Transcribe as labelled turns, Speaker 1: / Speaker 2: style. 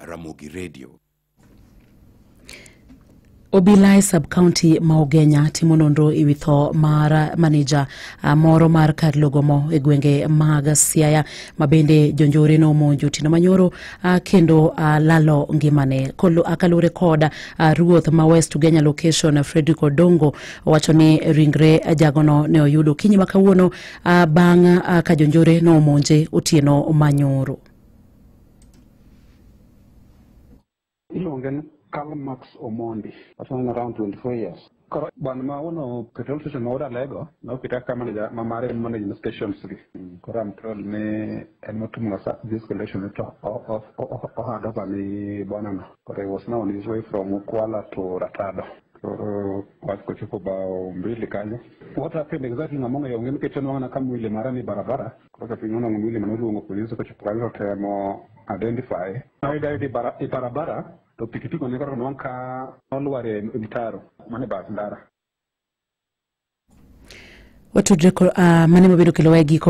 Speaker 1: Ramogi Radio.
Speaker 2: Obila e sub-county ma Ugenya timo nonro e wi tho mar maneja moro mar kar logo mo e gwenge mag Siaya ma bende jonjore nomonjo otieno manyoro kendo lalo ngimane. Kaluwore kod ruoth ma West Ugenya location Frederick Odongo owacho ni ringre jagono ne oyudo okinyi ma kawuono bang' ka jonjore nomonje otieno manyoro.
Speaker 3: Iluonge ni Karl Marx Omondi, en around 24 years. Koro bwana ma wono petrol station ma Alego nokete kaka manager ma mare manage stations gi. Koro I'm told ni en motimo this collection to o hand over ni bwana no. Koro he was now on his way from Kwala to Ratado. Koro wach kochopo bao mbili kanyo. What happened exactly ng'ama ong'eyo onge nikech en wang'ana ka mwili mare ni barabara. Koro jopiny nonwang'o mwili manoluongo polise kochopo kanyo to temo identify. Noyude e barabara to pikipiki ne koro nwang' ka olwar e mtaro mane bath ndara.
Speaker 2: Watudre mane mabedo kelo e giko.